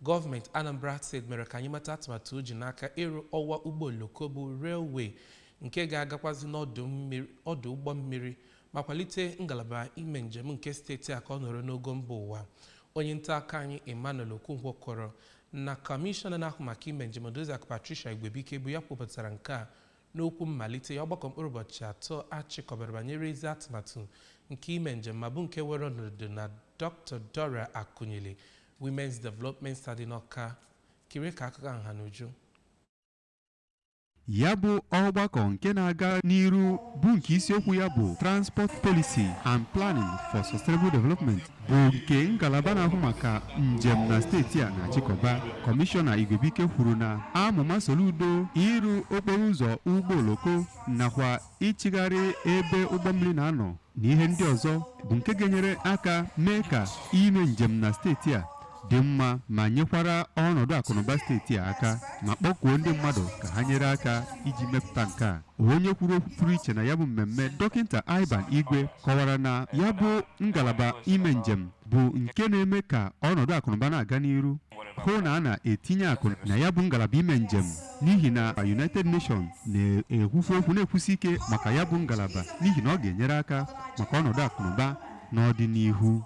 Gọọmenti Anambra Steeti mere ka anyị mata atụmatụ o ji n'aka ịrụ ọwa ụgbọ oloko bụ railway nke ga-agakwazi n'ọdụ mmiri, ọdụ ụgbọ mmiri, ma kwalite ngalaba ime njem nke steeti a ka ọ nọrọ n'ogo mba ụwa. Onye nta akụkọ anyị Emmanuel Okonkwo kọrọ na kọmishọna na-ahụ maka ime njem, Odoziakụ Patricia Igwebike, bụ ya kwupụtara nke a n'okwu mmalite ya ọgbakọ mkpụrụ ụbọchị 3 achịkọbara banyere ezi atụmatụ nke ime njem, ma bụ nke were ọnọdụ na Dr. Dora Akunyili Women's Development Study n'Ọka. Kirie ka akụkọ ahụ ha n'uju. Ya bụ ọgbakọ nke na-aga n'iru bụ nke isiokwu ya bụ Transport Policy and Planning for Sustainable Development, bụ nke ngalaba na-ahụ maka njem na steeti a na-achịkọba. Kọmishọna Igwebike kwuru na amụma Soludo ịrụ okporo ụzọ ụgbọ oloko nakwa ịchịgharị ebe ụgbọ mmiri na-anọ na ihe ndị ọzọ bụ nke ga-enyere aka mee ka ime njem na steeti a dị mma, ma nyekwara ọnọdụ akụnụba steeti a aka, ma kpọkuo ndị mmadụ ka ha nyere aka iji mepụta nke a. Onye kwuru okwu pụrụ iche na ya bụ mmemme, Dọkịta Ivan Igwe, kọwara na ya bụ ngalaba ime njem bụ nke na-eme ka ọnọdụ akụnụba na-aga n'iru, hụ na a na-etinye akụ na ya bụ ngalaba ime njem, n'ihi na United Nations na-ekwufu okwu na-ekwusi ike maka ya bụ ngalaba, n'ihi na ọ ga-enyere aka maka ọnọdụ akụnụba n'ọdịnihu.